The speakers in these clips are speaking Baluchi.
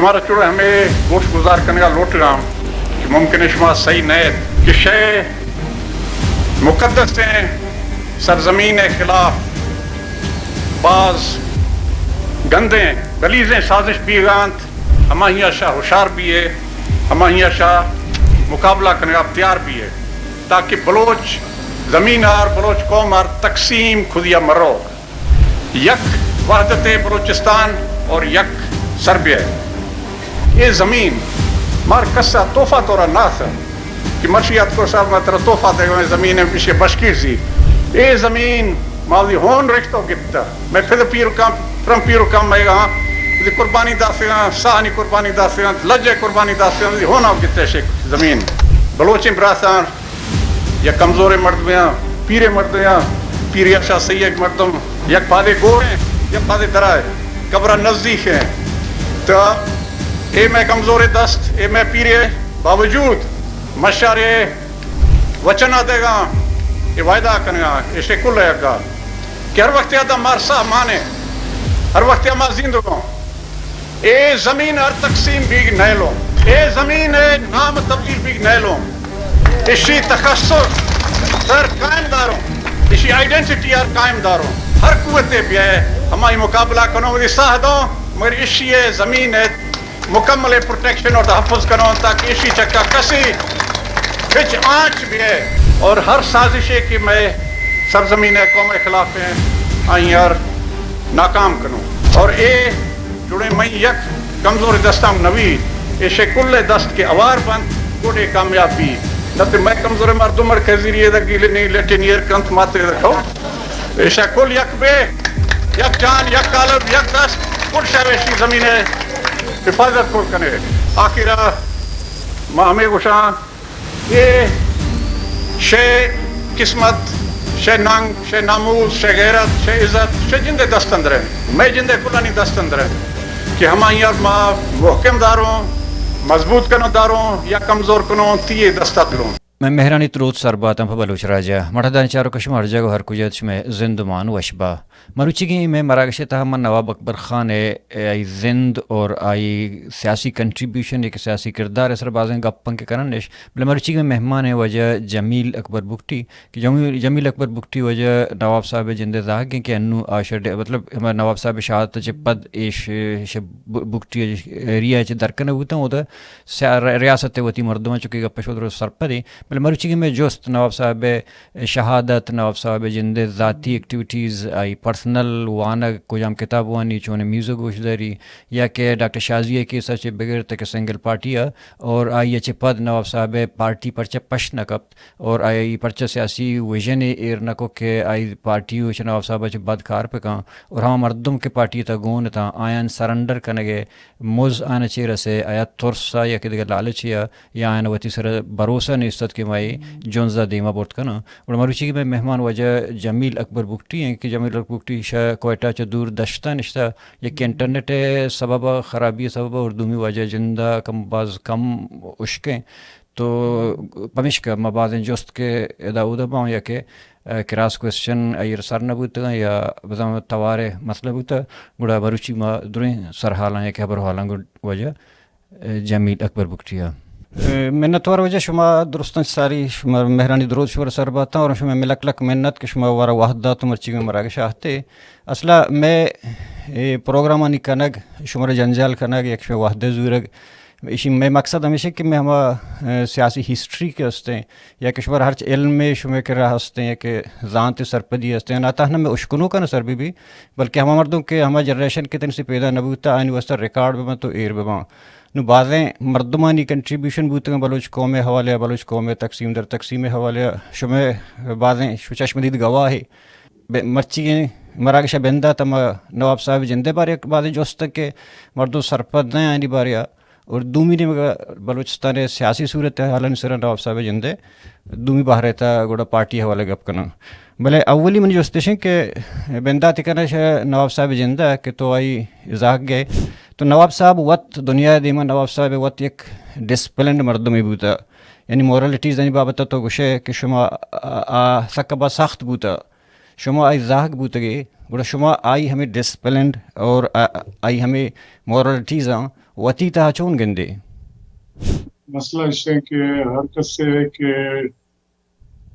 مارا چڑے ہمے گوش گزار کنگا لوٹگاں کہ ممکن ہے شما صحیح نہ ات کہ شے مقدسیں سرزمین ءِ خلاف باز گندیں گلیزیں سازش بیگا انت، ہماہیا شہ ہوشار بیئے، ہماہیا شہ مقابلہ کنگا تیار بیئے، تاکہ بلوچ زمین ءَ اور بلوچ قوم ءَ تقسیم خودیا مرو۔ یک وحدت بلوچستان اور یک سربیہ۔ اے زمین مار کسا تحفہ طورا نہ اتک کہ مرشی اتکو صاحب ما ترا تحفہ دیگا، اے زمین ہے، پیشے بشکیر سی۔ اے زمین ما وتی ہون رشتو گپتا۔ میں پھر پیرکاں، پرم پیرکاں میں گا، وتی قربانی داتگاں، ساہانی قربانی داتگاں، لجے قربانی داتگاں، وتی ہونا گپتا شے زمین۔ بلوچیں براساں یک کمزوریں مردمے آں، پیریں مردمے آں، پیریا شہ سہی یک مردم، یک پادے گور ایں، یک پادے درائے، قبرا نزدیک ایں۔ تو اے مئے کمزوریں دست، اے مئے پیرے باوجود مشارے وچنا دیگاں، اے وعدہ کنگاں، ایشے کل یکا کہ ہر وقت یادا مار ساہ مانے، ہر وقت ما زندگوں۔ اے زمین ہر تقسیم بیگ نیلوں، اے زمین ءِ نام تبدیل بیگ نیلوں، اشی تخصص ہر قائم داروں، اشی آئیڈینٹیٹی ہر قائم داروں۔ ہر قوت بیائے ہمائی مقابلہ کنوں، وتی ساہ دوں، مگر اشی ءِ زمین ءِ مکمل پروٹیکشن اور تحفظ کنوں، تاکہ اشی چکا کسی ہچ آنچ بیئے اور ہر سازشے کہ مئے سرزمین ءِ قوم ءِ خلاف ایں، آئی ہر ناکام کنوں۔ اور اے جڑے مئی یک کمزور دستاں نوی، ایشے کل دست کہ اوار بنت، گڈ اے کامیاب بی۔ نہ تے مئے کمزور مردم مر کے ذریعے دا گیلے نہیں لیٹے نیر کنت ماتے رکھو۔ ایشا کل یک بے، یک جان، یک قالب، یک دست، کل شہ ایشی زمین ءِ حفاظت کل کنے۔ آخرا ما ہمے گوشاں، اے شے قسمت، شے ننگ، شے ناموس، شے غیرت، شے عزت، شے جندے دست اندر ایں۔ مئے جندے کلانی دست اندر ایں کہ ہمائی ار ما محکم داروں، مضبوط کنوں داروں یا کمزور کنوں، تی اے دستا دلوں۔ مئے مہرانی تروت سرباتاں پہ بلوچ راج ءَ۔ مڑدانی چاروک شما ہر جاگہ ءُ ہر کجا ات، شمئے زند مان وش با۔ مروچیگیں مئے مراگش ءِ تہا من نواب اکبر خان ءِ، ءِ آئی زند اور آئی سیاسی کنٹریبیوشن، یک سیاسی کردار ءِ سر بازیں گپاں کہ کنن اش، بلے مروچیگیں مہمان ءِ واجہ جمیل اکبر بگٹی کہ جمیل، جمیل اکبر بگٹی واجہ نواب صاحب ءِ جند ءِ زاہگ ایں کہ انوں آ شہ ڈ-، مطلب ہما نواب صاحب ءِ شہادت ءَ چہ پد ایش، ایش ب-، بگٹی ءِ ایریا ءَ چہ درکنگ بوتاں، اودا سیا-، ر-، ریاست ءِ وتی مردماں چونکہ گپ ءَ شود درست سرپد ایں، بلے مروچیگیں مئے جست نواب صاحب ءِ شہادت، نواب صاحب ءِ جند ءِ ذاتی ایکٹیویٹیز، آئی پرسنل وانگ، کجام کتاب وانی، چونیں میوزک گوشداری، یا کہ ڈاکٹر شازی ءِ کیس ءَ چہ بگر تک سنگل پارٹی ءَ اور آئی ءَ چہ پد نواب صاحب ءِ پارٹی پرچہ پش نہ کپت اور آئی پرچہ سیاسی ویژن ءَ ایر نہ کت کہ آئی پارٹی ءَ چہ نواب صاحب ءَ چہ بد کار بہ کن اور ہما مردم کہ پارٹی ءِ تہ ءَ گون اتاں آیان سرنڈر کنگ ءِ مز آیان ءَ چہ رسے، آیا ترس ءَ یا کہ دگہ لالچے ءَ یا آیان ءَ وتی سر ءَ بھروسہ نیست ات کہ ما اے جنز ءَ دیما برت کناں۔ گڑا مروچی کہ مئے مہمان واجہ جمیل اکبر بگٹی ایں کہ جمیل اکبر بگٹی شہ کوئٹہ چہ دور دشت ءَ نشتہ، یک انٹرنیٹ ءِ سبب ءَ، خرابی ءِ سبب ءَ، اور دومی واجہ جند ءَ کم باز کم اشکیں۔ تو پمیشکا ما بازیں جست کہ ادا اودا باں یا کہ، ءَ، کراس کوئسچن آئی ءَ سر نہ بوتگاں یا بزاں توار ءِ مسئلہ بوتگ، گڑا مروچی ما دریں سرحالاں یا کہ ہبر حالاں گوں واجہ جمیل اکبر بگٹی ءَ۔ اے، منتوار واجہ شما درستاں ساری، شما مہرانی درود شمارا سر باتاں اور شما ملک لک منت کہ شما وارا وہد دات مرچی مئے مراگش آہتے۔ اصلا مئے اے پروگرامانی کنگ، شمارا جنجال کنگ، یک شما وہد زورگ، ایشی مئے مقصد ہمیش کہ مئے ہما، اے، سیاسی ہسٹری کہ ہستیں یا کہ شمارا ہرچ علم شمئے کرا ہستیں یا کہ زانت سرپدی ہستیں، نہ تہنا مئے اشکنوکاں سر بی بی، بلکہ ہما مردم کہ ہما جنریشن کہ تنی سے پیدا نہ بوتا، آیانی واسطہ ریکارڈ ببنت و ایر ببنت۔ نوں بازیں مردمانی کنٹریبیوشن بوتگاں بلوچ قوم ءِ حوالے ءَ، بلوچ قوم ءِ تقسیم در تقسیم ءِ حوالے ءَ۔ شمئے بازیں شما چشم دید گواہے۔ بہ-، مرچیگیں مراگش ءَ بندات ہما نواب صاحب ءِ جند ءِ بارے ءَ بازیں جست کہ مردم سرپد نہ اَنت آیانی بارے ءَ۔ اور دومی نیمگ ءَ بلوچستان ءِ سیاسی صورت حالانی سر ءَ نواب صاحب ءِ جند ءِ دومی بہر ءِ تہ ءَ گڑا پارٹی ءِ حوالہ ءَ گپ کناں۔ بلے اولی منی جست ایش اِنت کہ بندات ءَ کناں شہ نواب صاحب ءِ جند ءَ کہ تو آئی زاہگ ئے، تو نواب صاحب وت دنیا ءِ دیما نواب صاحب وت یک ڈسپلنڈ مردمے بوتہ، یعنی مورالٹیزانی بابت ءَ تو گوش ئے کہ شما آ، آ سک باز سخت بوتہ، شما آئی زاہگ بوتگ ئے، گڑا شما آئی ہمے ڈسپلنڈ اور آ، آئی ہمے مورالٹیزاں وتی تہا چون گندے؟ مسئلہ ایش ایں کہ ہر کسے کہ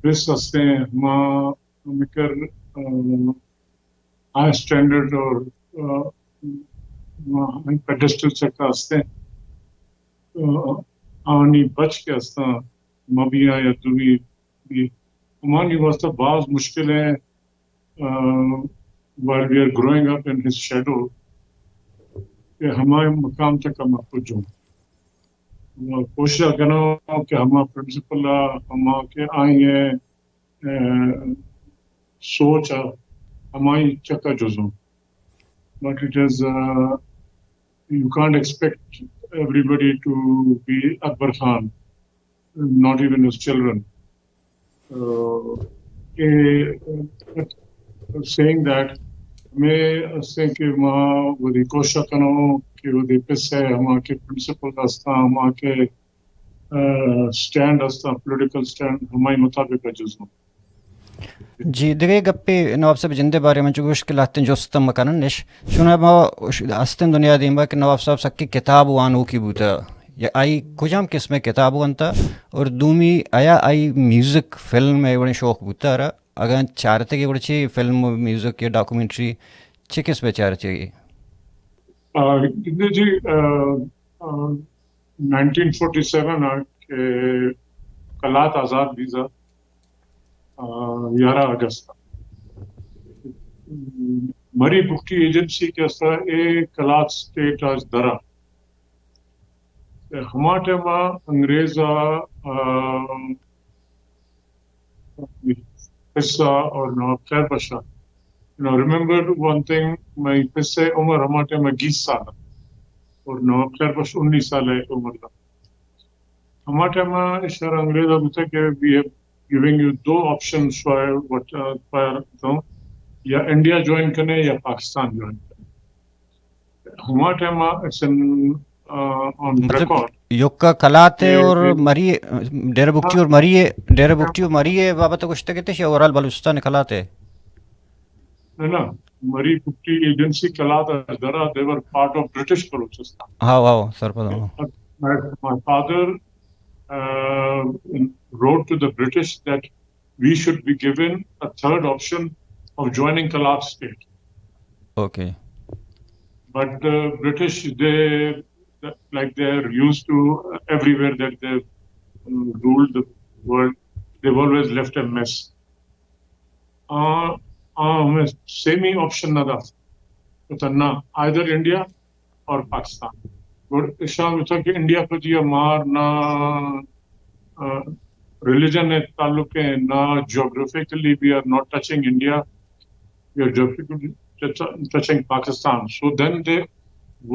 پس ہستیں، ہما ہمکر، آ، ہائی اسٹینڈرڈ اور، آ، ہائی پیڈسٹل چکا ہستیں، آ، آنی بچ کہ ہستاں، مبیاں یا دومی بھی، ہمانی واسطہ باز مشکل ایں، آ، while we are growing up in his shadow، کہ ہمائے مقام تک ہم پجوں۔ کوشش کنوں کہ ہما پرنسپل ءَ، ہما کہ آئی ءِ، آ، سوچ ءَ، ہمائی چکا جزوں۔ But it is, uh, you can't expect everybody to be Akbar Khan, not even his children. Uh, uh, seeing that, ہمے ہستیں کہ ما وتی کوشش کنوں کہ وتی پس ءِ ہما کہ پرنسپل ہستاں، ہما کہ، آ، اسٹینڈ ہستاں، پولیٹیکل اسٹینڈ، ہمائی مطابق ءَ جزوں۔ جی، دگہ گپے نواب صاحب جند ءِ بارے من چو گوشت کہ لہتیں جست ہم کنن اش۔ چوناہا ما ہستیں دنیا دیما کہ نواب صاحب سکی کتاب وانوکی بوتا۔ یا آئی کجام قسم ءِ کتاب وانتا؟ اور دومی، آیا آئی میوزک فلم ءِ وڑیں شوق بوتا را؟ اگاں چارتگے گڑا چی فلم و میوزک یا ڈاکومنٹری چی قسم ءِ چارتگے؟ آ، جی، آ، آ، نائنٹین فورٹی سیون ءَ کہ قلات آزاد بیثہ، آ، یارہ اگست ءَ۔ مری بگٹی ایجنسی کہ است، اے قلات اسٹیٹ ءَ درا۔ ہما ٹائم ءَ انگریز ءَ، آ، پس ءَ اور نواب خیر بخش ءَ۔ You know, remember one thing, مئی پس ءِ عمر ہما ٹائم ءَ گیس سال ءَ اور نواب خیر بخش انیس سال ءِ عمر ءَ۔ ہما ٹائم ءَ اشارہ انگریز ءَ بوتا کہ we have giving you دو آپشن، شوائے وٹ، آ، پر دو، یا انڈیا جوائن کنے یا پاکستان جوائن کنے۔ ہما ٹائم ءَ اٹس ان، آ، آن مطلب، ریکارڈ۔ یکا کلات ءِ کہ اور مری، ڈیرہ بگٹی ہاں۔ اور مری، ڈیرہ بگٹی اور مری ءِ بابت گوشتگ اتش یا اوورال بلوچستان کلات ءِ؟ نہ، نہ، مری بگٹی ایجنسی کلات ءَ درا، they were part of British Balochistan. ہاں، واہ، سرپد ہوں۔ My, my father, uh, wrote to the British that we should be given a third option of joining Kalat state. Okay. But the British, they, like, they're used to everywhere that they've, um, ruled the world, they've always left a mess. آ، آ ہمیں سیمی آپشن نہ دات۔ تو تھا نہ، آئدر انڈیا اور پاکستان۔ گڑا اشاں گوشتگ کہ انڈیا پجیا مار نہ، آ، ریلیجن ءِ تعلق ءَ، نہ geographically we are not touching India, we are geographically touch-, touching Pakistan. So then they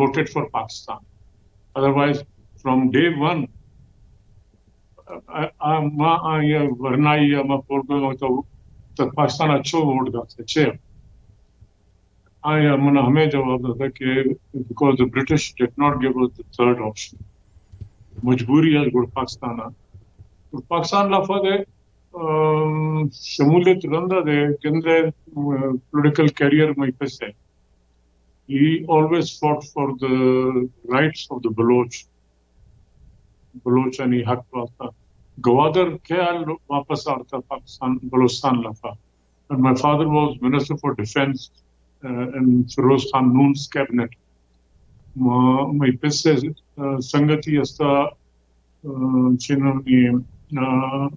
voted for Pakistan. Otherwise, from day one, آ، آ، ما آئی ءَ ورنائی ءَ ما پول کو تو، تو پاکستان ءَ چو ووٹ دات، چے؟ آئی ءَ من ہمے جواب داتا کہ because the British did not give us the third option. مجبوری ءَ گڑا پاکستان ءَ۔ گڑا پاکستان لفظ ءِ، آ، شمولیت رند ءَ دے، گندے، آ، پولیٹیکل کیریئر مئی پس ءِ۔ He always fought for the rights of the Baloch. بلوچانی حق واسطہ۔ گوادر کیا واپس آرتا پاکستان، بلوچستان لفا۔ And my father was Minister for Defence, uh, in Feroz Khan Noon's cabinet. ما، مئی پس ءِ، آ، سنگتی استا، آ، چینانی، آ،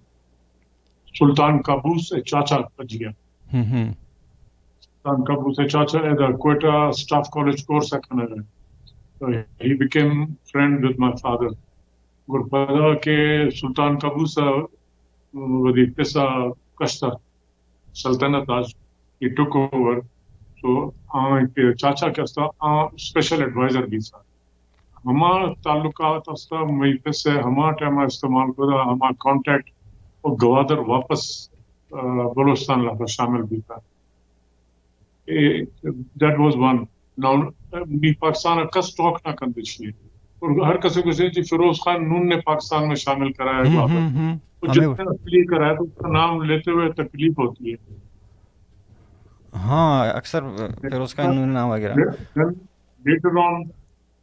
سلطان قابوس ءِ چاچا پجیا۔ ہم ہم۔ سلطان قابوس ءِ چاچا ادا کوئٹہ اسٹاف کالج کورس ءَ کنگ ءَ۔ تو he became friend with my father. گڑا پدا کہ سلطان قابوس ءَ وتی پس ءَ کشت ءَ، سلطنت ءَ he took over. تو آ کہ چاچا کہ استا، آ اسپیشل ایڈوائزر بیثہ۔ ہما تعلقات استا، مئی پس ءَ ہما ٹائم ءَ استعمال کتا، ہما کانٹیکٹ، و گوادر واپس، آ، بلوچستان لہتا شامل بیتا۔ اے، that was one. Now, نی پاکستان ءَ کس ٹاک نہ کنت چی۔ اور ہر کسے گوشے جی فیروز خان نون نے پاکستان میں شامل کرایا ہم، گوادر۔ ہم، ہم۔ تو ہمیں جتنے اصلی کرایا تو اس کا نام لیتے ہوئے تکلیف ہوتی ہے۔ ہاں، اکثر فیروز خان نون نام وغیرہ۔ Then, then later on,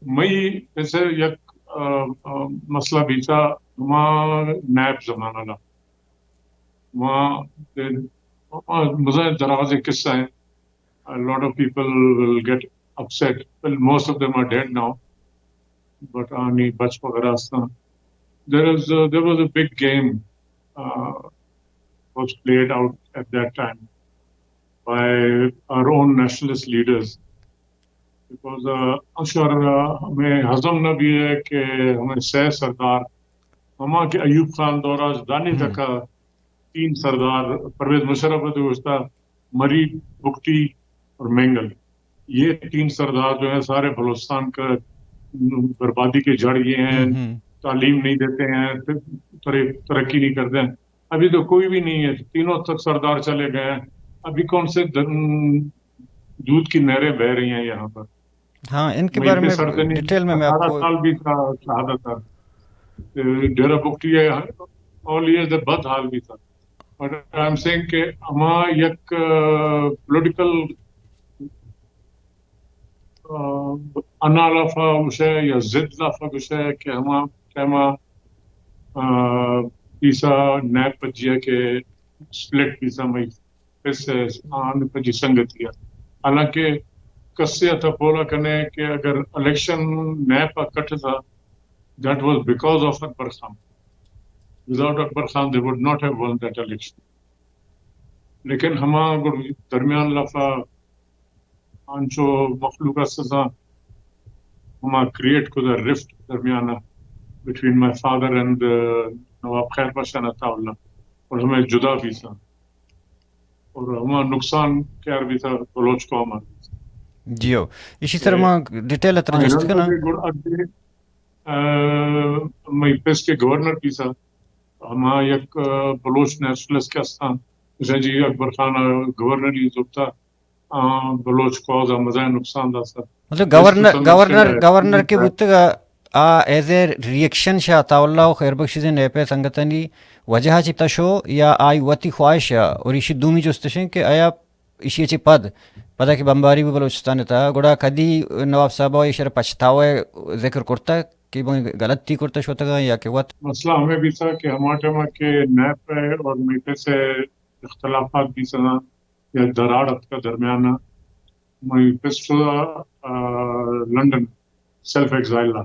مئی ایسے یک، آ، آ، مسئلہ بیتا، ہما نیب زمانہ نا۔ وہاں، آ، مزن دراز قصہ ہیں۔ A lot of people will get upset. Well, most of them are dead now. But آنی بچ وغیرہ استاں۔ There is, uh, there was a big game, uh, was played out at that time by our own nationalist leaders. Because, uh, اشار، uh, ہمیں ہضم نہ بھی ہے کہ ہمیں سہ سردار، ہما کہ ایوب خان دورہ دانی تک تین سردار، پرویز مشرف ء گوشتا، مری، بگٹی اور مینگل، یہ تین سردار جو ہیں سارے بلوچستان کا بربادی کے جڑ یہ ہیں، تعلیم نہیں دیتے ہیں، تر-، ترقی نہیں کرتے ہیں۔ ابھی تو کوئی بھی نہیں ہے، تینوں تک سردار چلے گئے ہیں۔ ابھی کون سے دن-، دودھ کی نہریں بہ رہی ہیں یہاں پر۔ ہاں، ان کے بارے میں ڈیٹیل میں میں آپ کو سال بھی تھا، شہادت تھا۔ ڈیرہ بگٹی ہے، اول یہ بد حال بھی تھا۔ بٹ آئی ایم سیئنگ کہ ہما یک پولیٹیکل انا لافا گوشے یا ضد لافا گوشے کہ ہما ٹائما، آ، پیسا نیب پجیا کہ سپلٹ پیسا مئی پس آن پجی سنگتی ہے۔ حالانکہ کسے اتھا پولا کنے کہ اگر الیکشن نیب پا کٹ تھا، that was because of Akbar Khan. Without Akbar Khan, they would not have won that election. لیکن ہما گڑ درمیان لافا انچو مخلوق است اتاں، ہما کریئیٹ کتا رفٹ درمیان، between my father and, uh, نواب خیر بخش and عطا اللہ، اور ہمیں جدا بھی تھا، اور ہما نقصان کیار بھی تھا بلوچ قوم۔ جی ہو، اسی طرح ما ڈیٹیل اتر جست کنا۔ گڑ اگے، آ، مئی پس کے گورنر بھی تھا، ہما یک، آ، بلوچ نیشنلسٹ کے استان، جی اکبر خان گورنری زرتا، آ، بلوچ قوض ء مزن نقصان داتا۔ مطلب گورنر، گورنر، گورنر کہ بوتگ ء، آ ایز اے ریئیکشن شاہ عطا اللہ و خیر بخش زین نیپ ء سنگتانی وجہ چی تشو یا آئی وتی خواہش ء؟ اور ایشی دومی جستشیں کہ آیا ایشی چی پد، پدا کہ بمباری بو بلوچستان ء تہا، گڑا کدی نواب صاحب ء ایشر پچھتاوے ذکر کرتا کہ بھئی غلطی کرتا شوتگا یا کہ وت؟ مسئلہ ہمیں بھی تھا کہ ہما ٹائم کہ نیپ ء اور میٹے سے اختلافات بھی سنا، یک دراڑ اتکا درمیان ء۔ مئی پسٹو ء، آ، لندن سیلف ایگزائل ء۔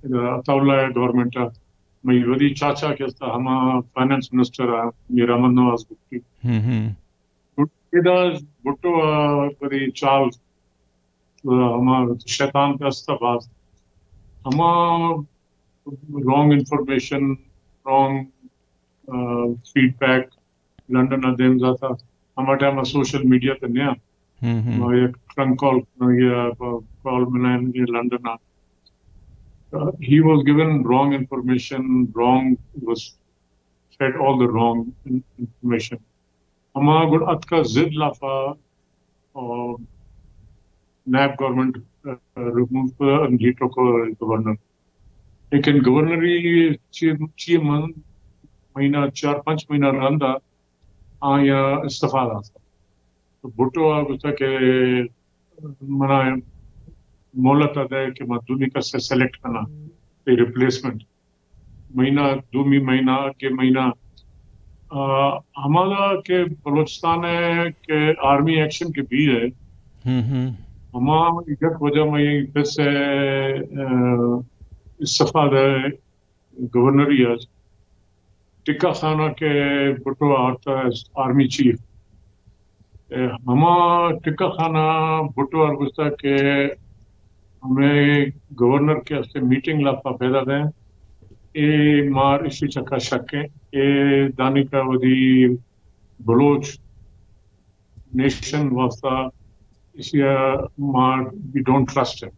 ادا عطا اللہ ء گورنمنٹ ء مئی ودی چاچا کہ استا ہما فائنانس منسٹر ء میر احمد نواز بگٹی۔ ہم ہم۔ ادا بھٹو ء ودی چارلز، آ، ہما شیطان پہ استا باز۔ ہما رانگ انفارمیشن، رانگ، آ، فیڈ بیک لندن ء دیم داتا۔ ہما ٹائم ء سوشل میڈیا تے نیا۔ ہم ہم۔ ما یک ٹرنک کال کنگ یا کال ملائن یہ لندن ء۔ Uh, he was given wrong information, wrong, was fed all the wrong in-, information. ہما گڑ اتکا ضد لافا، آ، نیب گورنمنٹ، آ، ریموو کر، and he took over governor. لیکن گورنری چی، چی من مہینہ، چار پنچ مہینہ رندا آیا استعفی داتا۔ تو بھٹو آ گوتا کہ منا مہلت دے کہ ما دومی کس سلیکٹ کنا، ریپلیسمنٹ۔ مہینہ، دومی مہینہ، اگے مہینہ، آ، ہمارا کہ بلوچستان ہے کہ آرمی ایکشن کے بھی ہے، ہم ہم۔ ہما یک وجہ میں پیسے، آ، استعفی دے گورنری آج۔ ٹکا خانہ کہ بھٹو آرتا آرمی چیف۔ اے ہما ٹکا خانہ بھٹو آر گوشتا کہ ہمیں گورنر کے استے میٹنگ لافا پیدا دیں، اے مار اشی چکا شک ہیں، اے دانی کا ودی بلوچ نیشن واسطہ اشی مار، we don't trust him.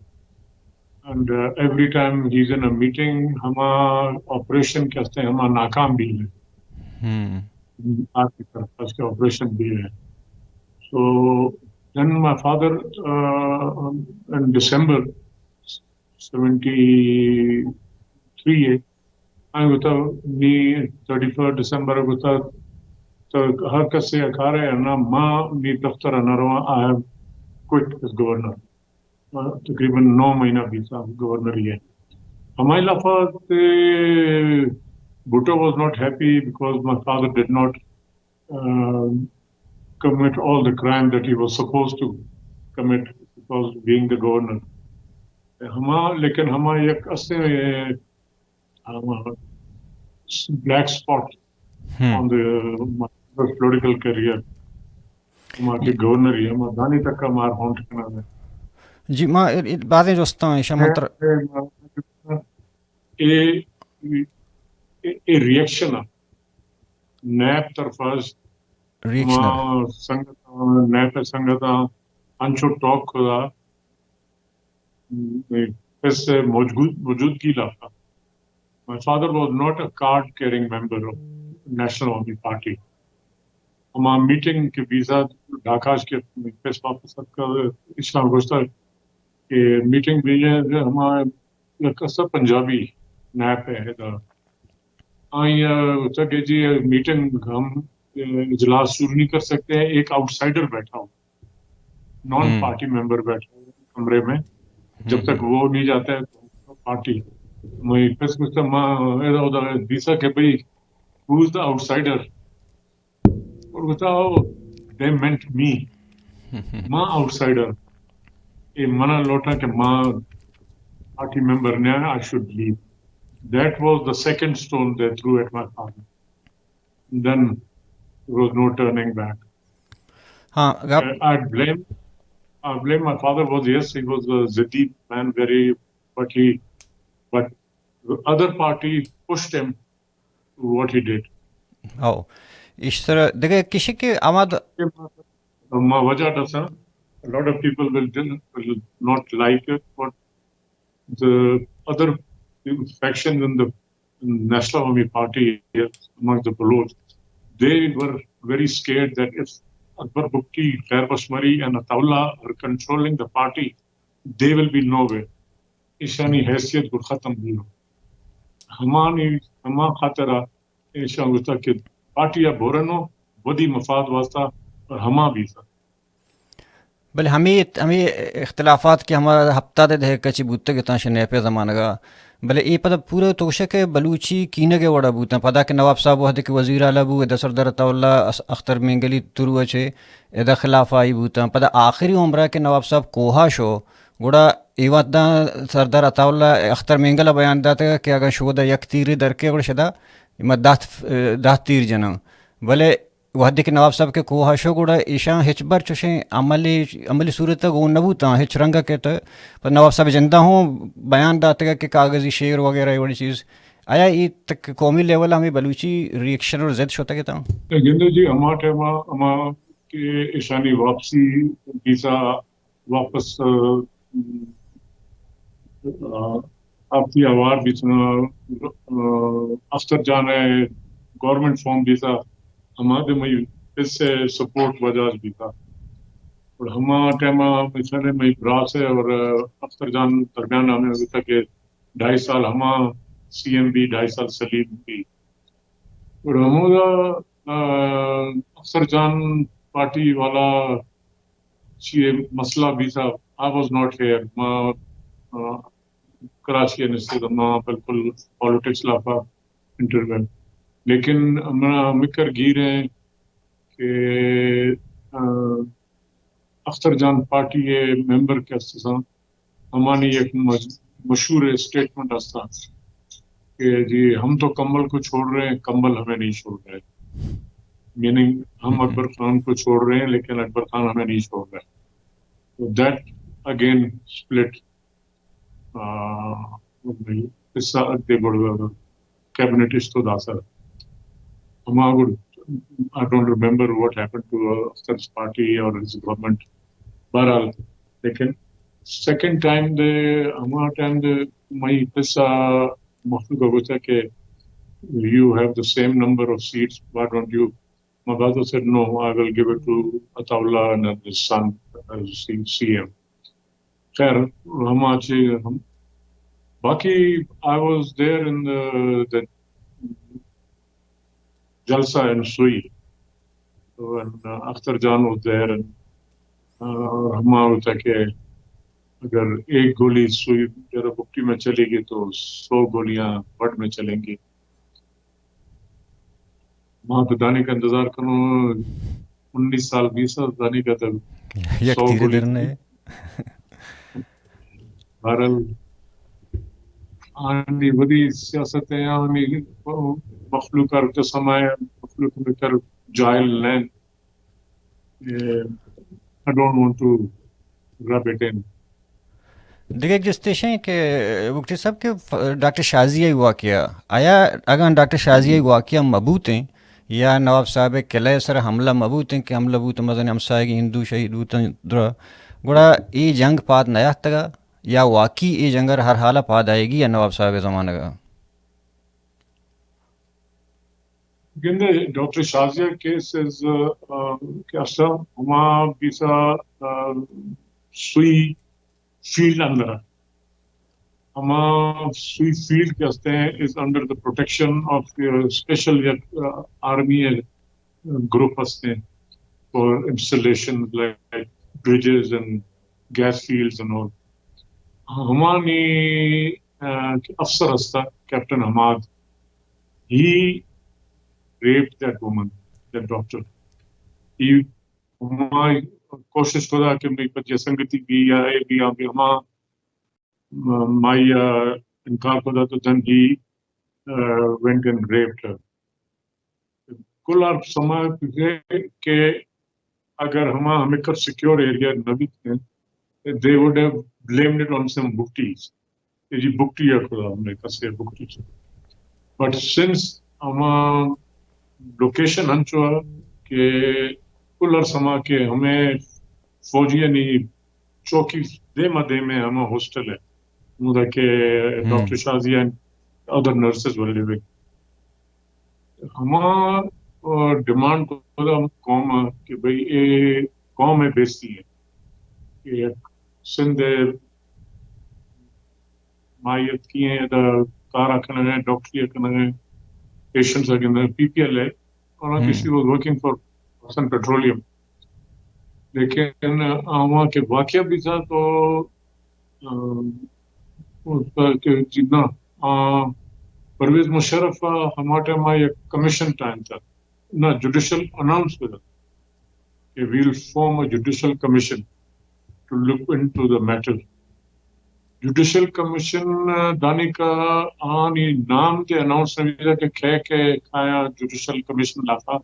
And, uh, every time he's in a meeting, ہما آپریشن کے استے ہما ناکام بھی ہیں۔ ہم۔ آپ کی طرف سے آپریشن بھی ہے۔ So then my father, uh, in December seventy-three, آئی گوتا، نی تھرٹی فرسٹ ڈسمبر گوتا، تو ہر کسے کارے نا، ما نی دفتر نہ رواں، I have quit as governor. تقریباً نو مہینہ بیتا گورنر یہ۔ ہمائی لافا تے Bhutto was not happy because my father did not commit all the crime that he was supposed to commit because being the governor. ہما لیکن ہما یک اسے black spot on the political career, ہما کہ گورنر ہی ہما دانی تک کا مار ہونٹ کنا ہے۔ جی ما بازیں جستاں ایشا منتر اے اے ریئیکشن نیپ طرفا، ریئیکشن ما سنگت، نیپ سنگت انچو ٹاک کھدا اس موجود موجودگی لافا۔ My father was not a card carrying member of National Army Party. ہما میٹنگ کے ویزا ڈھاکاش کے پیس واپس اتکا، اشاں گوشتا کہ میٹنگ بھی ہے، ہما یک اسا پنجابی نیپ ہے ادا۔ آئی گوشتا کہ جی میٹنگ ہم اجلاس شروع نہیں کر سکتے ہیں، ایک آؤٹ سائیڈر بیٹھا ہو، نان پارٹی ممبر بیٹھا ہو کمرے میں، جب تک وہ نہیں جاتا ہے تو پارٹی۔ میں پس گوشتا ما ادا ادا دیسا کہ بھئی، who is the outsider؟ اور بتاؤ، they meant me. ما آؤٹ سائیڈر، اے منا لوٹا کہ ما پارٹی ممبر نہ، I should leave. That was the second stone they threw at my father. Then there was no turning back. ہاں، I blame, I blame my father was, yes, he was a ضدی man, very, but he, but the other party pushed him what he did. او ایشتر دگہ کشی کہ آمد۔ ما وجہ ڈساں، a lot of people will, will not like it, but the other factions in the National Army Party among the Baloch, they were very scared that if Akbar Bugti, Khair Bashmari and Ataullah are controlling the party, they will be nowhere. ایشانی حیثیت گڑ ختم بیو۔ ہمانی ہما خاطرا ایشاں گوشتا کہ پارٹی ء بورنو ودی مفاد واسطہ اور ہما بیتا۔ بلے ہمے ہمے اختلافات کہ ہما ہپتاد ء دہک ء چہ بوتگ اتاں شہ نیپ ء زمانگ ء، بلے اے پدا پورا توشک ء بلوچی کینگ ء وڑا بوتاں۔ پدا کہ نواب صاحب وہدے کہ وزیر اعلی بو، ادا سردار عطا اللہ اس-، اختر مینگلی ترو ء چہ ادا خلاف آئی بوتاں۔ پدا آخری عمر ء کہ نواب صاحب کوہا شو، گڑا اے وھد ء سردار عطا اللہ اختر مینگل ء بیان داتگ کہ اگاں شود ء یک تیرے درکے گڑا شدا ما دہ، دہ تیر جناں۔ بلے وھدے کہ نواب صاحب کہ کوہ ء شو گڑا ایشاں ہچبر چوشیں عملی، عملی صورت ء گون نہ بوتاں، ہچ رنگ ء کہ تو پہ نواب صاحب جندہ ہوں بیان داتگ کہ کاغذی شعر وغیرہ اے وڑی چیز۔ آیا اے تک قومی لیول ء ہمیں بلوچی ریئیکشن اور ضد شتگ اتاں؟ گندے جی، ہما ٹائم ء ہما کہ ایشانی واپسی ویزا واپس، آ، آ، آپی آوار بیتنا، آ، اختر جان ء گورنمنٹ فارم بیتا، ہما دے مئی اس سے سپورٹ بجاج بیتا۔ اور ہما ٹائم ء مثال مئی براس ہے اور اختر جان درمیان ہمیں ابھی تک ڈھائی سال ہما سی ایم بھی، ڈھائی سال سلیم بھی۔ اور ہمودا، آ، اختر جان پارٹی والا چی مسئلہ بیتا، I was not here. ما، آ، کراچی ء نشتگ، ما بالکل پالیٹکس لافا انٹرویو۔ لیکن منا مکر گیر ہیں کہ، آ، اختر جان پارٹی ء ممبر کہ استاں، ہمانی یک مج-، مشہور اسٹیٹمنٹ استاں کہ جی ہم تو کمبل کو چھوڑ رہے ہیں، کمبل ہمیں نہیں چھوڑ رہے۔ میننگ ہم اکبر خان کو چھوڑ رہے ہیں لیکن اکبر خان ہمیں نہیں چھوڑ رہے۔ تو دیٹ اگین اسپلٹ، آ، قصہ اگدے بڑھ کیبنٹ اشتو داسر۔ ہما گڑ، I don't remember what happened to Akhtar's party or his government. بہرحال، لیکن سیکنڈ ٹائم دے، ہما ٹائم دے مئی پسا مخلوق گوتا کہ you have the same number of seats, why don't you؟ My brother said, no, I will give it to Ataullah and his son as C-, C M. خیر، ہما چی ہم، باقی I was there in the, the جلسہ in Sui. When, uh, Akhtar Jan was there and, uh, ہما ہوتا کہ اگر ایک گولی سوئی جرا بکٹی میں چلے گی تو سو گولیاں بڈ میں چلیں گی. ما تو دانی کا انتظار کنوں، انیس سال، بیس سال دانی کا تک یک سو تیرے گولی درنے. بہرحال، آنی وتی سیاست ہے، آنی مخلوق کر قسم ہے، مخلوق میں کر جاہل نہیں. I don't want to rub it in. دگہ جستش ایں کہ بگٹی صاحب کہ ف-، ڈاکٹر شازیہ ءِ واقعہ، آیا اگاں ڈاکٹر شازیہ ءِ واقعہ مہ بوتیں یا نواب صاحب ءِ قلعہ ءِ سر حملہ مہ بوتیں کہ حملہ بوت مزن ہمسائگی ہندو شہید بوتن درا، گڑا اے جنگ پاد نیاتگا یا واقعی اے جنگ ہر حال ءَ پاد آئیگی یا نواب صاحب ءِ زمانگ ءَ؟ گندے ڈاکٹر شازیہ کیس از، آ، کہ اصلا ہما بیسا، آ، سوئی فیلڈ اندر ہے. ہما سوئی فیلڈ کہ ہستے ہیں is under the protection of special یک، آ، آرمی گروپ ہستے ہیں for installation like bridges and gas fields and all. ہمانی، آ، افسر ہستا کیپٹن Hammad. He raped that woman, that doctor. He، ہما کوشش کدا کہ مئی پجے سنگتی بھی یا اے بھی، آ بھی ہما، م-، مائی ءَ انکار کدا تو then he, uh, went and raped her. کل آر سما کہ، کہ اگر ہما ہمیں کر سیکیور ایریا نہ بیت، they would have blamed it on some بگٹیز. اے جی بگٹی ءَ کدا ہمیں کسے بگٹی چ. But since ہما لوکیشن ہنچو ہے کہ کل ار سما کہ ہمیں فوجیانی چوکی دیم ءَ دیم ءَ ہما ہاسٹل ہے، ہمودا کہ ڈاکٹر Shazia and other nurses were living. ہما، آ، ڈیمانڈ کدا قوم ءَ کہ بھئی اے قوم ءِ بیستی ہے کہ یک سندھ ءِ مائی اتکی ہیں، ادا کار ءَ کنگ ءَ، ڈاکٹری ءَ کنگ ءَ، پیشنٹس ءَ گندگ ءَ، پی پی ایل ءِ، حالانکہ she was working for Pakistan Petroleum. لیکن آواں کہ واقعہ بیتا تو، آ، اس پر کہ جتنا، آ، پرویز مشرف ءَ ہما ٹائم ءَ یک کمیشن ٹائم تھا، نہ جوڈیشل اناؤنس کتا کہ we will form a judicial commission to look into the matter. Judicial commission دانی کا آنی نام تے اناؤنس نہ بیتا کہ کھے کہ کھایا جوڈیشل کمیشن لافا.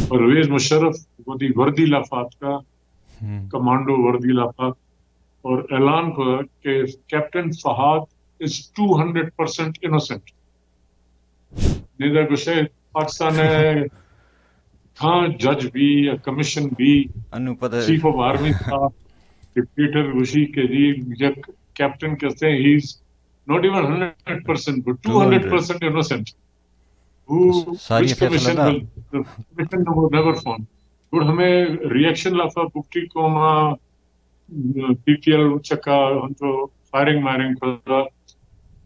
پرویز مشرف وتی وردی لافا اتکا، کمانڈو وردی لافا، اور اعلان کھودا کہ کیپٹن فہد از ٹو ہنڈریڈ پرسینٹ انوسینٹ. نیدا گوشے پاکستان ءَ کھاں جج بی یا کمیشن بی، انو پدا چیف آف آرمی تھا، ڈکٹیٹر گوشی کہ جی یک کیپٹن کہتے ہیں، he is not even hundred percent but two hundred percent innocent. Who, ساری which فیصلہ commission دا. Will, the commission was never formed. گڑ ہمیں ری ایکشن لافا بگٹی قوم ءَ پی پی ایل چکا ہم تو فائرنگ مائرنگ کھودا.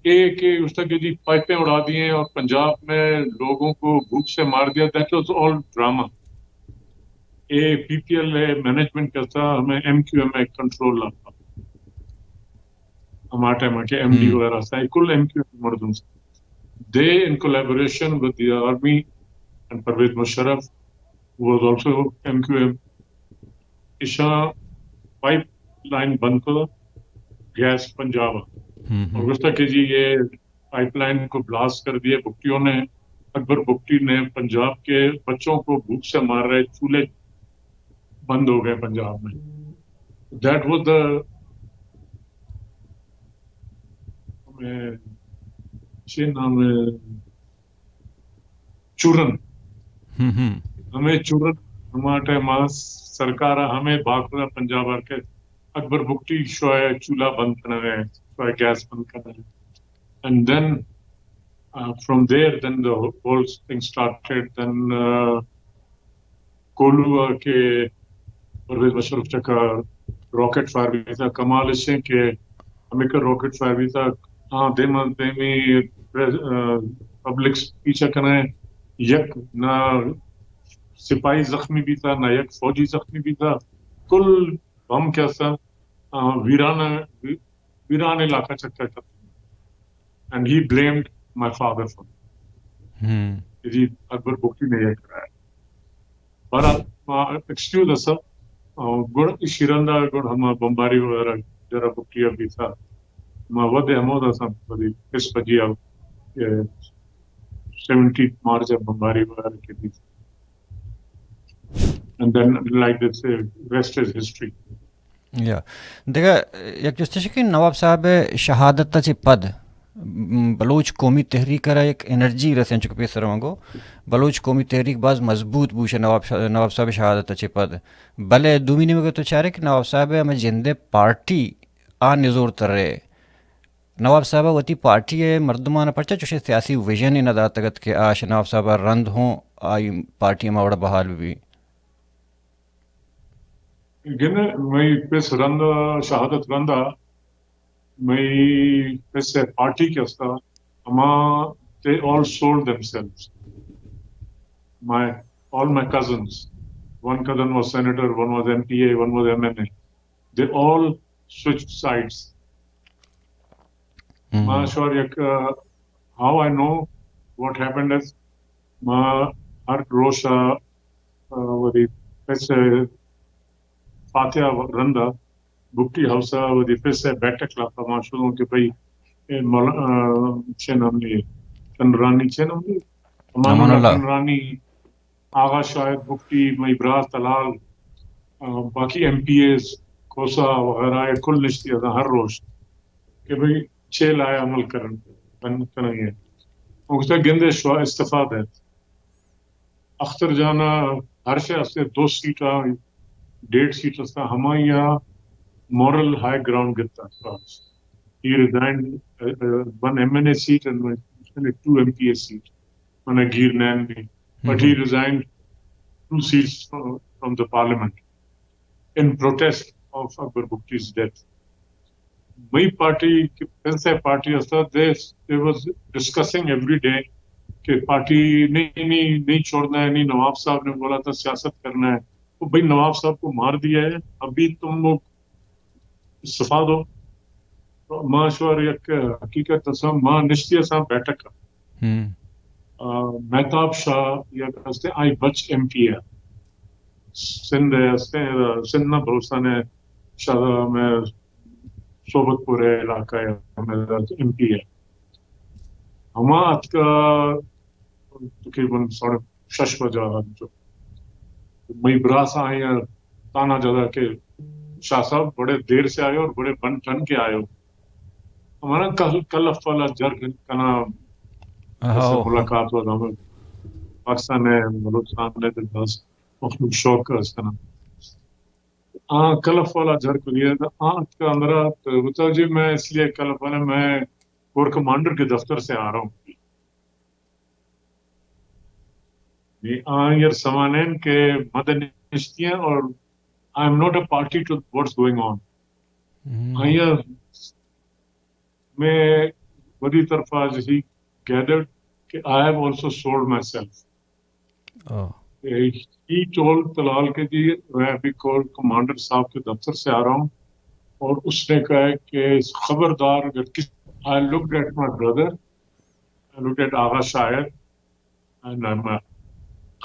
اے کہ اس طرح کی جی پائپیں اڑا دی ہیں اور پنجاب میں لوگوں کو بھوک سے مار دیا، that was all drama. A P P L ہے مینجمنٹ کرتا، ہمیں ایم کیو ایم ہے کنٹرول لاتا. ہما ٹائم کہ ایم ڈی وغیرہ تھا، کل ایم کیو ایم مردم تھا. They in collaboration with the army and Pervez Musharraf, who was also M Q M, ایشاں پائپ لائن بند کتا گیس پنجاب ءَ. اور گوشتا کہ جی یہ پائپ لائن کو بلاسٹ کر دیا بگٹیوں نے. اکبر بگٹی نے پنجاب کے بچوں کو بھوک سے مار رہے چولہے بند ہو گئے پنجاب میں. That was the، ہمیں چے نام ہے، چورن. ہمیں چورن، ہما ٹائم ءَ سرکار ءَ ہمیں باکرا پنجاب ءَ کہ اکبر بگٹی شوئے چولہا بند کنگ ءَ، شوئے گیس بند کنگ ءَ. And then, uh, from there, then the whole thing started. Then, uh, کولو ءَ کہ پرویز مشرف چکا راکٹ فائر بیتا، کمال اش ایں کہ ہمیکا راکٹ فائر بیتا، ہاں، دیم دیمی پبلک پیچھا کنے، یک نہ سپاہی زخمی بیتا، نہ یک فوجی زخمی بیتا، کل بم کہ اسا آ، ویرانہ، وی-، ویران علاقہ چکر کرتے ہیں۔ And he blamed my father for it. ہم۔ جی، اکبر بگٹی نے یہ کرایا۔ بہرحال، ما ایکسکیوز اسا، آ، گڑ ایشی رندا گڑ ہما بمباری وغیرہ جرا بگٹی ابھی تھا۔ ما ودے ہمودا سا بڑی اس پجی اب، اے، سیونٹی مارچ اب بمباری وغیرہ کے دی۔ And then, like they say, rest is history. یا۔ دگہ یک جستش کہ نواب صاحب شہادت چہ پد، م، بلوچ قومی تحریک را یک انرجی رسیں، چونکہ پیسر من گو، بلوچ قومی تحریک باز مضبوط بوش نواب شا-، نواب صاحب شہادت چہ پد۔ بلے دومی نیمگ تو چارے کہ نواب صاحب ہمیں جندے پارٹی آ نزور ترے۔ نواب صاحب وتی پارٹی مردمان پرچہ چوشیں سیاسی ویژن نہ داتگت کہ آش نواب صاحب رند ہوں آئی پارٹی ہما وڑا بحال بھی۔ گندے مئی پس رند، شہادت رندا، مئی پس پارٹی کے استا، ہما، they all sold themselves. My, all my cousins. One cousin was senator, one was M P A, one was M N A. They all switched sides. ہم۔ ما شوار یک، how I know what happened is، ما ہر روشا، آ، ودی پس فاتحہ رندا بگٹی ہاؤس ء ودی پس ء بیٹھک لافا ما شدوں کہ بھئی، اے مول-، آ، چے نام نی، چندرانی چے نام نی؟ امان امان اللہ اللہ۔ چندرانی، آغا شاہد بگٹی، مئی براس تلال، آ، باقی ایم پی ایز، کھوسہ وغیرہ، اے کل نشتی ازاں ہر روش کہ بھئی چے لائے عمل کرن، بن کنگے۔ اگتا گندے شوا استفادہ ہے۔ اختر جان ء ہر شے استے دو سیٹ ء، ڈیڑھ سیٹ استا، ہمائی ء مورل ہائی گراؤنڈ گتا۔ He resigned, uh, uh, one M N A seat and two M P A seat. من گیر نین بھی۔ But he resigned two seats from, from the parliament in protest of Akbar Bugti's death. مئی پارٹی کہ پنسے پارٹی استا، they, they was discussing every day کہ پارٹی نہیں، نہیں، نہیں چھوڑنا ہے، نہیں، نواب صاحب نے بولا تھا سیاست کرنا ہے۔ تو بھئی نواب صاحب کو مار دیا ہے، ابھی تم لوگ استعفا دو۔ تو ما شوار یک حقیقت اساں، ما نشتی اساں بیٹھک ء۔ ہم۔ آ، مہتاب شاہ یک ہستے آئی بچ ایم پی ء۔ سندھ ء ہستے، سندھ نہ بلوچستان ء شاہ میں صحبت پور ء علاقہ ء ہمیں ایم پی ء۔ ہما اتکا تقریباً ساڑھے شش بجہ آ جو مئی براس آئیں تانا جدا کہ شاہ صاحب بڑے دیر سے آئے اور بڑے بن ٹھن کے آئے ہو۔ ہمارا کل، کلف والا جرگ کنا آہا، ایسے آہا۔ ملاقات ہوا تھا ہمیں پاکستان ہے، بلوچستان ہے، تو بس مخلوق شوق کا اس کا نام۔ ہاں، کلف والا جھر کو دیا تھا۔ ہاں، اس کا اندرا تو بتاؤ جی، میں اس لیے کلف والا، میں کور کمانڈر کے دفتر سے آ رہا ہوں۔ یہ آئیں سمانین کے مدن نشتی ہیں اور I am not a party to what's going on. ہم۔ آئیں میں ودی طرفا جیسی گیدرڈ کہ I have also sold myself. O. He told Talal کہ جی، میں ابھی کور کمانڈر صاحب کے دفتر سے آ رہا ہوں اور اس نے کہا ہے کہ خبردار اگر کس، I looked at my brother, I looked at آغا شاعر and my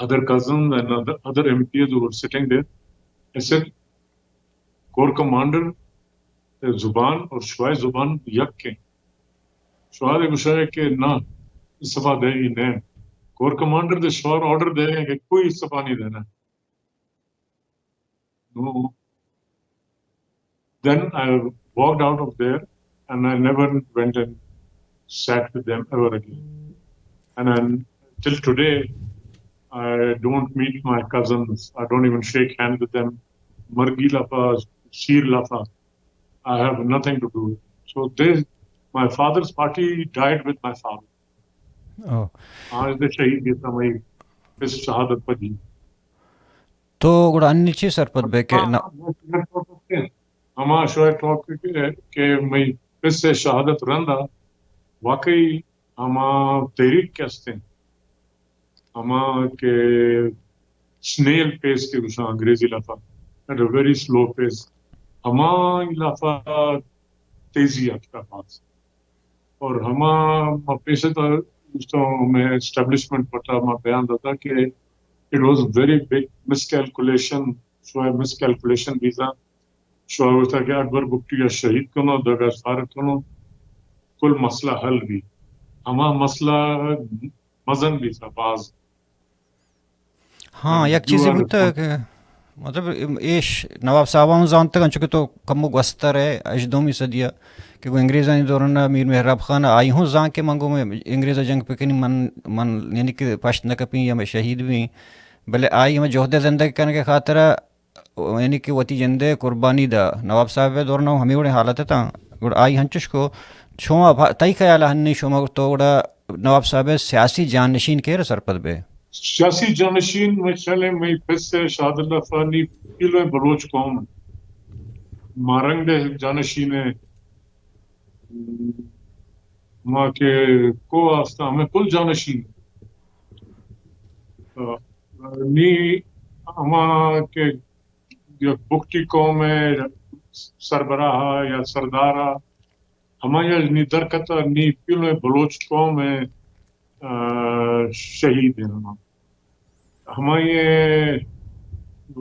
other cousins and other, other M P As who were sitting there. I said, corps commander ء زبان اور شوائے زبان یک ہیں۔ شوار گوشا ہے کہ نہ، استعفا دے گی نہیں۔ کور کمانڈر دے شوار آرڈر دے گئے کہ کوئی استعفا نہیں دینا۔ No. Then I walked out of there and I never went and sat with them ever again. And then till today, I don't meet my cousins. I don't even shake hands with them. مرگی لافا، شیر لافا، I have nothing to do with it. So they, my father's party died with my father. او۔ آج دے شہید یہ سمئی اس شہادت پر جی۔ تو گڑا انی چی سرپد بے کہ نہ؟ ہما شوئے ٹاک کہ، کہ مئی پس شہادت رندا واقعی ہما تحریک کہ استیں، ہما کہ سنیل پیس کہ گوشاں انگریزی لفظ، at a very slow pace. ہما لافا تیزی آتکا باز۔ اور ہما ما پیش تا دوستوں میں اسٹیبلشمنٹ پٹا ما بیان داتا کہ it was very big miscalculation، شوئے مسکیلکولیشن بیتا، شوئے ہوتا کہ اکبر بگٹی شہید کنو، دگا فارغ کنو، کل مسئلہ حل بی۔ ہما مسئلہ مزن بیتا باز۔ ہاں، یک چیزے بوتگ کہ مطلب ایش نواب صاحب ہم زانتگ، انچو کہ تو کمو گوستر ہے، ہژدہمی صدی ء کہ گوں انگریزانی دوران ء میر مہراب خان ء آئی ہوں زان کہ من گوں انگریز ء جنگ پکنی، من، من یعنی کہ پشت نہ کپیں یا میں شہید بیں، بلے آئی ہمیں جہد ء زندگ کنگ ء خاطر ء یعنی کہ وتی جند ء قربانی دا۔ نواب صاحب ء دوران ہم ہمے وڑیں حالت اتاں، گڑا آئی ہنچش کو شما بھا-، تئی خیال ء ہنی شما تو گڑا نواب صاحب ء سیاسی جانشین کیر ء سرپد بے؟ سیاسی جانشین مئے خیال ء مئے پس ء شاہد اللہ فانی پیلویں بلوچ قوم مارنگ ء جانشین ء ما کہ کو آستاں ہمیں کل جانشین۔ نی ہما کہ یک بگٹی قوم ء سربراہ ء یا سردار ء ہمائی ء نی درکت ء نی پیلویں بلوچ قوم ء، آ، شہید ہیں ہما۔ ہمائی ء، آ،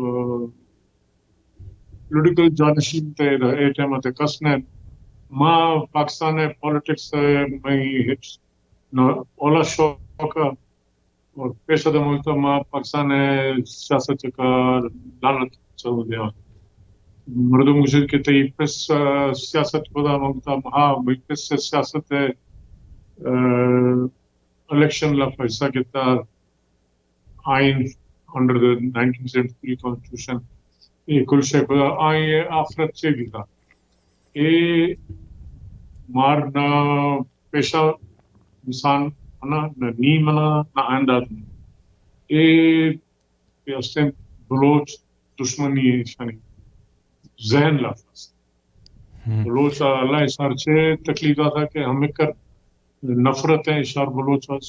پولیٹیکل جانشین تے اے ٹائم تے کس نے۔ ما پاکستان ء پولیٹکس ء مئی ہچ نہ اولا شوق ء اور پیش دمگ تو ما پاکستان ء سیاست چکا لعنت چلو دیا۔ مردم گوشت کہ تئی پس، آ، سیاست پدا مگتا، ہاں، مئی پس سیاست ء، آ، الیکشن لا پیسہ کتا، آئین under the nineteen seventy three constitution, اے کل شے پدا آئی آخرت چے بیتا۔ اے مار نہ پیشہ انسان منا، نہ نی منا، نہ آئندہ دنیا۔ اے کہ استیں بلوچ دشمنی ایشانی ذہن لافاس۔ ہم۔ بلوچ اللہ سر چے تکلیف داتا کہ ہمکر نفرت ہے اشار بلوچ اس۔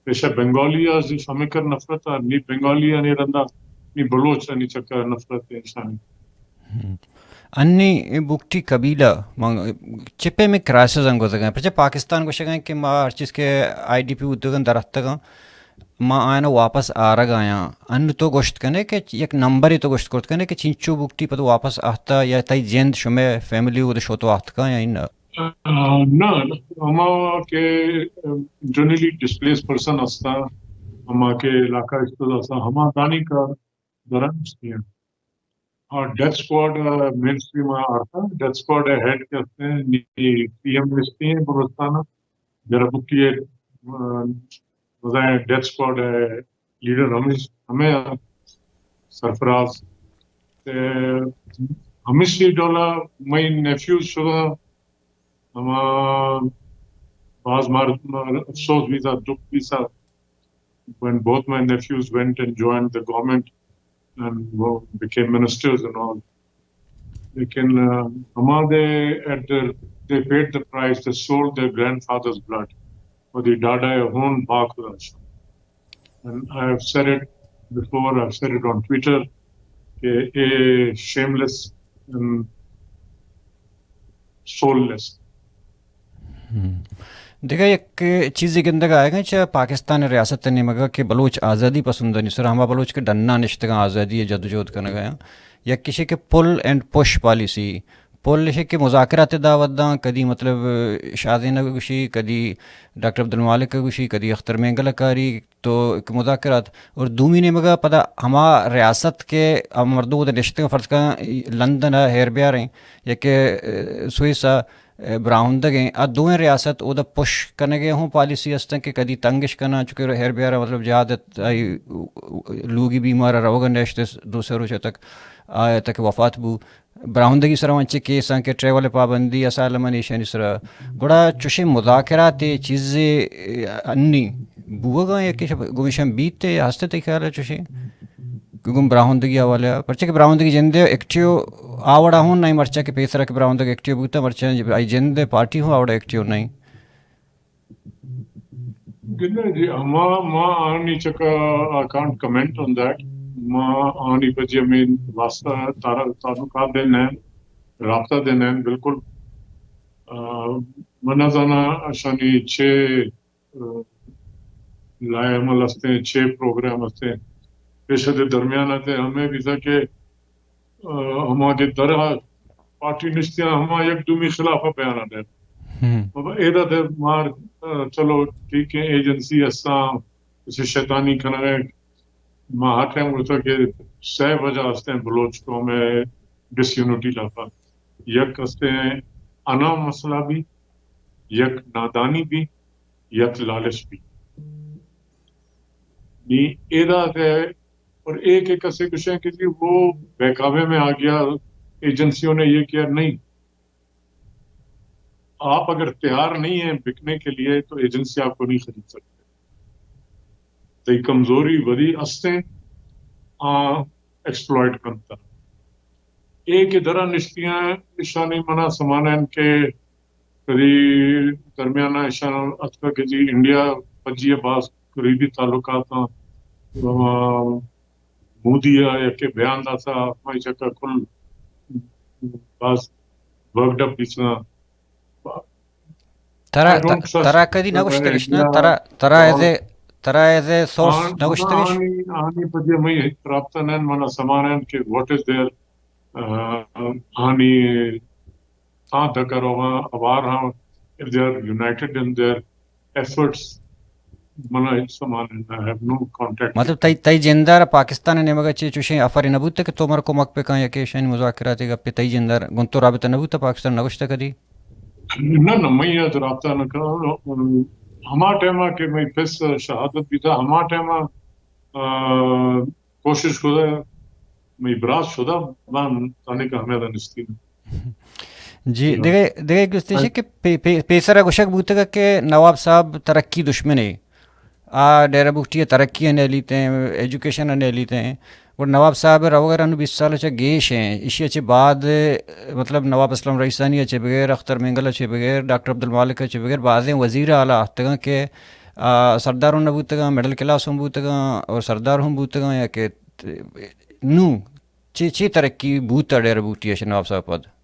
پیشہ بنگالی اس ہمکر نفرت ہے، نی بنگالی ہے، نی رندا، نی بلوچ ہے، نی چکر نفرت ہے ایشانی۔ ہم۔ انی بگٹی قبیلہ من چہ پیمیں کرائسز آں گوزگ ء آں۔ پرچہ پاکستان گوشگ ء کہ ما ہر چیز کہ آئی ڈی پی بوتگ آں، در اتگ آں، ما آیاں واپس آرگ ء آیاں۔ انوں تو گوشت کنے کہ یک نمبرے تو گوشت کرت کنے کہ چینچو بگٹی پد واپس آہتا یا تئی جند شمئے فیملی اود شوتو آہتکاں یا اناں؟ آ، نہ، ہما کہ، ام، جنرلی ڈسپلیس پرسن ہستاں، ہما کہ علاقہ اشتگ ہستاں، ہما دانی کا درا نشتی ہیں۔ اور ڈیتھ اسکواڈ، آ، مین اسٹریم آ آرتا، ڈیتھ اسکواڈ ء ہیڈ کہ ہستیں، نی پی ایم نشتی ہیں بلوچستان ء، جرا بگٹی ء، آ، بزاں ڈیتھ اسکواڈ ء لیڈر ہمیش، ہمیں سرفراز۔ تے ہمیشی ڈولا مئی نیفیوز شدہ، ہما باز مار، مار افسوس بیتا، دکھ بیتا۔ When both my nephews went and joined the government and became ministers and all. لیکن، آ، ہما دے at the, they paid the price, they sold their grandfather's blood for the ڈاڈا ہون باک۔ And I have said it before, I've said it on Twitter کہ اے شیملیس اینڈ سول لیس۔ ہم۔ دگہ یک چیزے گندگ آیگ ء چہ پاکستان ء ریاست ء نیمگ ء کہ بلوچ آزادی پسندانی سر ء ہما بلوچ کہ ڈن ء نشتگ آں آزادی ء جدوجہد کنگ ء آں، یک ایشی کہ پل اینڈ پش پالیسی، پل ایشی کہ مذاکرات ء دعوت داں، کدی مطلب شاہ زینب ء گوشی، کدی ڈاکٹر عبدالمالک ء گوشی، کدی اختر مینگل ء کاری، تو کہ مذاکرات اور دومی نیمگ ء پدا ہما ریاست کہ ہما مردم اودا نشتگ فرض کن لندن ء ہیر بیاریں یا کہ، ء، سوئس ء، ء، براہندگیں، آ دوئیں ریاست اودا پش کنگ ء ہوں پالیسی ہستن کہ کدی تنگش کناں، چونکہ ہیر بیارا مطلب جہاد ء آئی لوگی بیمار ء روگ ء نشت دو سہ روچ تک آیا تک وفات بو۔ براہندگی سرا انچیں کیساں کہ ٹریول ء پابندی، اسائلم ء ایشانی سرا۔ گڑا چوشیں مذاکرات ء چیزے انی بوگا یا کہ گومیشاں بیت یا ہست تئی خیال ء چوشیں کہ گوں براہندگی حوالہ ء؟ پرچہ کہ براہندگی جند ء ایکٹیو آ وڑا ہوں نہیں، مرچا کہ پیسرا کہ براہندگ ایکٹیو بوتا، مرچا آئی جند ء پارٹی ہوں آ وڑا ایکٹیو نہیں۔ گندے جی، ہما ما آنی چکا، I can't comment on that. ما آنی پجی ہمیں واسطہ تار-، تعلقات دے نین، رابطہ دے نین، بالکل۔ آ، من نہ زاناں اشانی چے، آ، لائحہ عمل ہستیں، چے پروگرام ہستیں۔ پیش دے درمیان تے ہمیں بیتا کہ، آ، ہما کہ درا پارٹی نشتیاں، ہما یک دومی خلاف بیان دے۔ ہم۔ اب ایدا دے مار، آ، چلو ٹھیک ہے، ایجنسی ہستاں، اسے شیطانی کنگے۔ ما ہر ٹائم گوشتا کہ سہ وجہ ہستیں بلوچ قوم ءِ ڈس یونٹی لافا۔ یک ہستیں انا مسئلہ بھی، یک نادانی بھی، یک لالچ بھی۔ نی ایدا تے، اور ایک ایک کسے گوشیں کہ جی وہ بہکاوے میں آ گیا، ایجنسیوں نے یہ کیا، نہیں۔ آپ اگر تیار نہیں ہیں بکنے کے لیے تو ایجنسی آپ کو نہیں خرید سکتے۔ تئی کمزوری ودی استیں، آ ایکسپلائٹ کنتا۔ اے کہ درا نشتیاں، اشانی منا سمانین کہ کدی درمیان اشان اتکا کہ جی انڈیا پجی باز قریبی تعلقات ہیں۔ مودی ءَ یکے بیان داتا، ہمائی چکا کل باز ورکڈ اپ بیتنا۔ ترا، I don't trust ترا کدی نہ گوشتگش نا؟ ترا، ترا ایز اے، ترا ایز اے سورس نہ گوشتگش؟ آنی، آنی پجے مئی رابطہ نین، منا سمانین کہ what is their، آ، آنی تاں دکروگاں، اوار ہاں، if they are united in their efforts، منا ہچ سمان نہ، I have no contact۔ مطلب، تئی، تئی جندار پاکستان نیمگا چے چوشیں افر نہ بوت کہ تو مر کمک بکن یا کہ ایشانی مذاکرات گپ، تئی جندار گون تو رابطہ نہ بوت پاکستان نہ گوشتہ کدی؟ نہ، نہ، میں یاد رابطہ نہ کرا۔ ہما ٹائم کہ میں پس شہادت بیتا، ہما ٹائم، آ، کوشش کتا، مئی براس شدا بان تانے کہ ہمیں دا نشتی۔ جی، دگہ، دگہ گوشتش کہ پی-، پی-، پیسرا گوشگ بوتگ کہ نواب صاحب ترقی دشمنے، آ ڈیرہ بگٹی ترقی نیلیتیں، ایجوکیشن نیلیتیں۔ گڑا نواب صاحب روگ ءَ را نوں بیست سال چہ گیش ہیں۔ ایشی چہ بعد، مطلب، نواب اسلم رئیسانی چہ بغیر، اختر مینگل چہ بغیر، ڈاکٹر عبدالمالک چہ بغیر بازیں وزیر اعلیٰ آتگاں کہ، آ، سردار ہم نہ بوتگاں، مڈل کلاس ہم بوتگاں اور سردار ہم بوتگاں یا کہ نوں چی، چی ترقی بوت ڈیرہ بگٹی ءَ نواب صاحب پد؟